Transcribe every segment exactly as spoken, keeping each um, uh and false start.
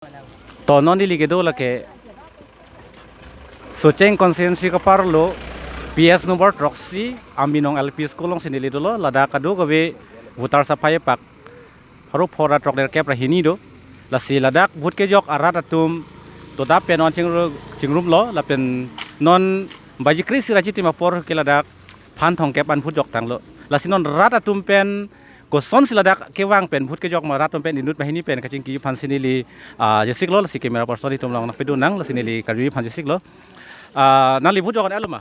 To non neli kedo lake Socheng constituency kaparlo P S number throksi Ambinong L P School alongsi neli dolo, ladak kadokave voter saphai pak pharo phor ra throk nerkep ra hini do. Lasi ladak vote kejok arat atum todap pen non chingru-, chingrumlo lapen non baji kre-isi ra chitim apor ke ladak phan thomkep an vote joktanglo. Lasi non rat atum pen kosonsi ladak kevang pen vote kejok ma, rat atum pen inut banghini pen kachingki aphansi neli, ah, jesiklo, lasi camera person itum along nangpedun nang, lasi neli karju aphan jesiklo. Ah, nangli vote jok-et-lo ma?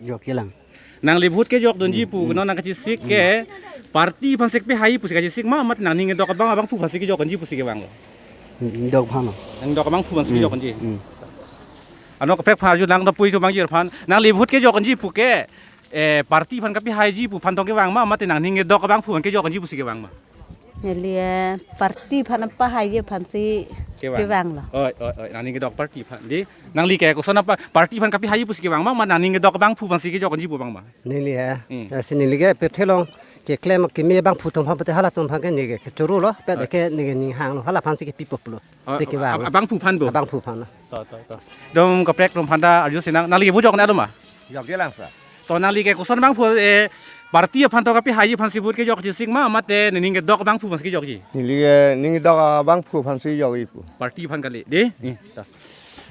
Jokjelang. Nangli vote kejokdunji pu, non nangkachesik ke party aphansi kepahai pusi kachesik ma, mate nangning kedok abang, abangphu aphansi kejokji pusi kevanglo? Ning kedok aphan. Ning kedok abangphu aphansi kejokji. Hmm. Ano kaprek aphan arju nang, dopui chumangjir aphan. Nangli vote kejokji pu ke, eh, party aphan kapahaiji pu aphan tong kevang ma, mate nangning kedok abangphu aphan kejokji pusi kevang ma? Neli, eh, party aphan pahaiji aphansi kevang. Kevanglo. Oi, oi, oi, nangning kedok party aphan. Di, nangli ke koson apa, party aphan kapahaiji pusi kevang ma, ma nangning kedok abangphu aphansi kejokji pu vang ma? Neli, eh, Hmm. eh, si neli ke pirthe along keklem keme abangphu atum aphan pute halatum aphan ke neli ke chorolo, pet Ah. ke neli ning hanglo, hala aphansi kepipo pulo. Ah, Si kevang. ab-, abangphu aphan bo? Abangphu aphan. To, to, to. Dong kaprek atum aphan ta arju sinang, nangli vote jok-et-lo ma? Jokjelang sir. To nangli ke koson abangphu, eh, party aphan tong kapahaiji aphansi vote kejok chesik ma, mate nangning kedok abangphu aphansi kejokji? Neli ke ning kedok abangphu aphansi jokji pu. Party aphan kali, di? Hmm. To.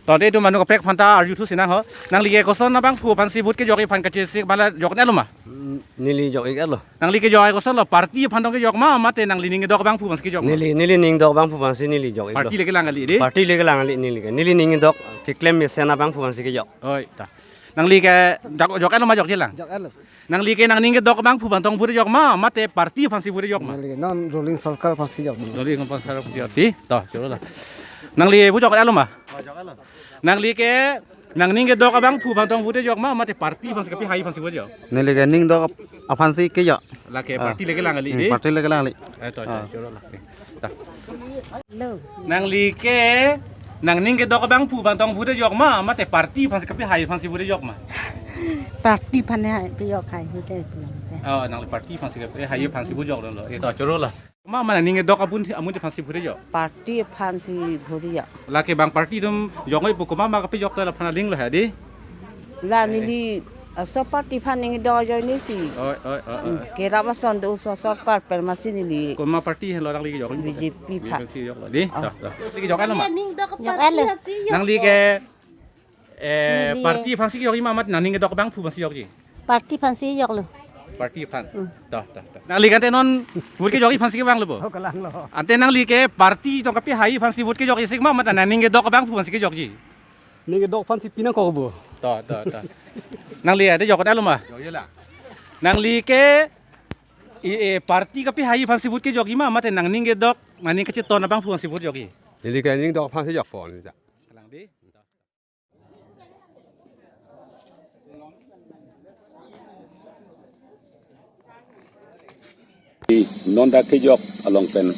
To, te itum manu kaprek aphan ta arjuthu sinang ho. Nangli ke koson abangphu aphansi vote kejokji aphan kachesik ma la jok-et-lo ma? Mm, neli jok-et-lo. Nangli kejok kosonlo, party aphan tong kejok ma, mate nangli ning kedok abangphu aphansi kejok ma? Neli, neli ning kedok abangphu aphansi neli jok-et-lo. Party le kelang kali, di? Party le kelang kali neli ke. Neli ning kedok keklem mesen abangphu aphansi kejok. Oi, ta. Nangli ke jok, jok-et-lo ma jokjelang? Jok-et-lo. Nangli ke nangning kedok abangphu aphan tong vote jok ma, mate party aphansi vote jok ma? Neli ke non ruling sorkar aphansi jok. Ruling sorkar aphansi jok. Di, to, chorolo. Nangli vote jok-et-lo ma? Oh, jok-et-lo. Nangli ke nangning kedok abangphu aphan tong vote jok ma, mate party aphansi kapahaiji aphansi vote jok? Neli ke ning kedok ap-, aphansi kejok. Lake Ah. party le kelang kali, Hmm, di? Party le kelang kali. Eh, to, to, Ah. chorolo. Ta. Hello. Nangli ke nangning kedok abangphu aphan tong vote jok ma, mate party aphansi kapahaiji aphansi vote jok ma? Party aphan hai pejok hai, hite pulang te. Oh, nangli party aphansi kapahaiji aphansi vote joklo. Eh, to, chorolo. Ma, ma nangning kedok abangphu, amun aphansi vote jok? Party aphansi vote jok. Lake bang party atum jok-oi pu komat ma kapejok, to la aphan alinglo ha, di? La neli, ah, so party aphan ning kedok ajoine si. Oi, oi, oi, oi. Hmm, kerap ason do so sorkar pen masi neli. Komat party helo nangli kejok? B J P aphan. B J P joklo, di? Oh. To, to. Nangli kejok-et-lo ma? Jok-et-lo. Nangli ke, eh, Neli. party aphansi kejokji ma, mate nangning kedok abangphu aphansi jokji? Party aphansi joklo. Party aphan. Hmm. To, to, to. Nangli ke ante non vote kejokji aphansi kevanglo bo? Oh, kelanglo. Ante nangli ke party tong kapahaiji aphansi vote kejok chesik ma, mate nangning kedok abangphu aphansi kejokji? Ning kedok aphansi pinangkok bo. To, to, to. Nangli ante jok-et-lo ma? Jokjelang. Nangli ke i, eh, party kapahaiji aphansi vote kejokji ma, mate nangning kedok, nangning kacheton abangphu aphansi vote jokji? Neli ke ning kedok aphansi jokpo. Kalang di. Non dak kejok along pen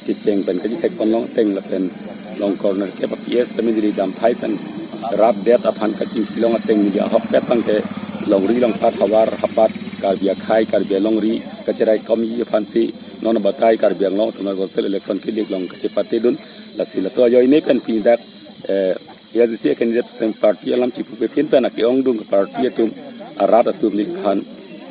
kecheng pen kejithek ponlong ateng lapen long corner ke P S tame diri damphai pen rat det aphan kachingki long ateng media ahokpet abang ke longri longpat havar hapat Karbi akhei Karbi alongri kacheraikomji aphansi non batai Karbi Anglong Autonomous Council election kilik long kachepatedun. Lasi laso ajoine pen pini dak, eh, A D C candidate seng party alam chipupe pin pen ake-ongdung party atum arat atum ni khan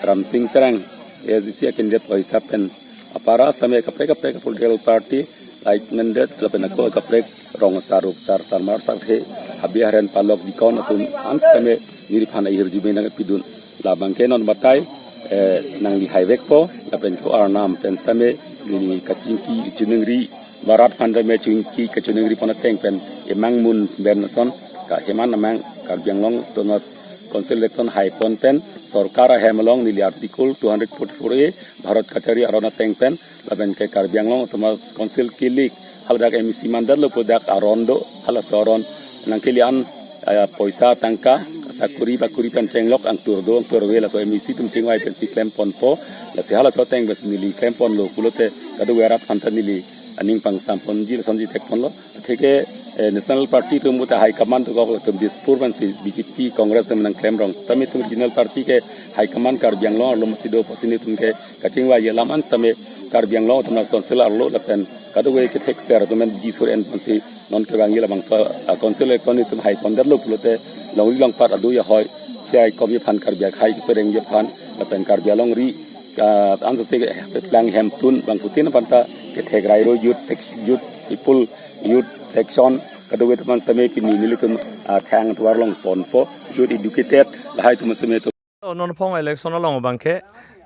Ramsing Terang A D C candidate oi sap pen apara same kaprek kaprek political party like ngendet lapen ako kaprek rong saruk sar sarmar sarthe habia haren palok dikon atum an same neli aphan ahirjume nangpidun. Labang ke non batai, eh, nangli haivekpo lapen ko arnam pen same neli kachingki chuningri barat aphan tame chingki kachuningri pon ateng pen emang mun ben ason ka heman amang Karbi Anglong Autonomous Council election hai pon pen sorkar ahem along neli article two hundred forty-four A Bharat kachari aron ateng pen lapen ke Karbi Anglong Autonomous Council kilik haladak M A C mandar lo pu dak aron do, halaso aron nangkeli an, eh, poisa tangka sakuri bakuri pen chenglok angtur do angtur ave, laso M A C atum chingvai pensi klem ponpo. Lasi halaso ateng pensi neli klem ponlo pulote kadokave arat aphan ta neli aning pangsam ponji lasonji thek ponlo. Atheke, eh, National Party atum puta high command atum Dispur pensi B J P Congress atum nangklem rong same atum regional party ke high command Karbi Anglong arlo masi do pusi nelitum ke kachingvai alam an same Karbi Anglong Autonomous Council arlo lapen kadokave kethekser atum pen biji sur en ponsi non kevangji labangso, ah, council election itum hai pondetlo pulote longri longpat adu ahoi C I kom aphan, Karbi akhei keperengji aphan lapen Karbi alongri, ah, ansose keplang hemtun bangphutin aphanta kethek rairo youth sec-, youth people, youth section kadokave atum seme pini nelitum, ah, thang tovar long ponpo, youth educated lahai atum seme to. Non aphong election along abangke,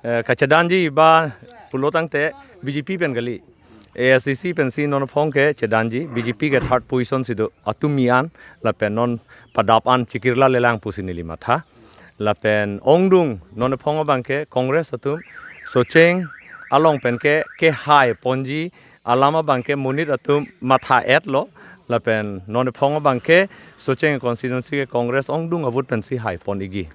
eh, kachedanji ba pulo tangte B J P pen kali. A S D C pensi non aphong ke chedanji, B J P ke third position si do, atum mi an lapen non padap an chikirla lelang pusi neli matha. Lapen ongdung non aphong abangke Congress atum Socheng along pen ke, kehai ponji alam abangke monit atum matha-etlo. Lapen non aphong abangke Socheng constituency ke Congress ongdung avote pensi hai pon-ikji.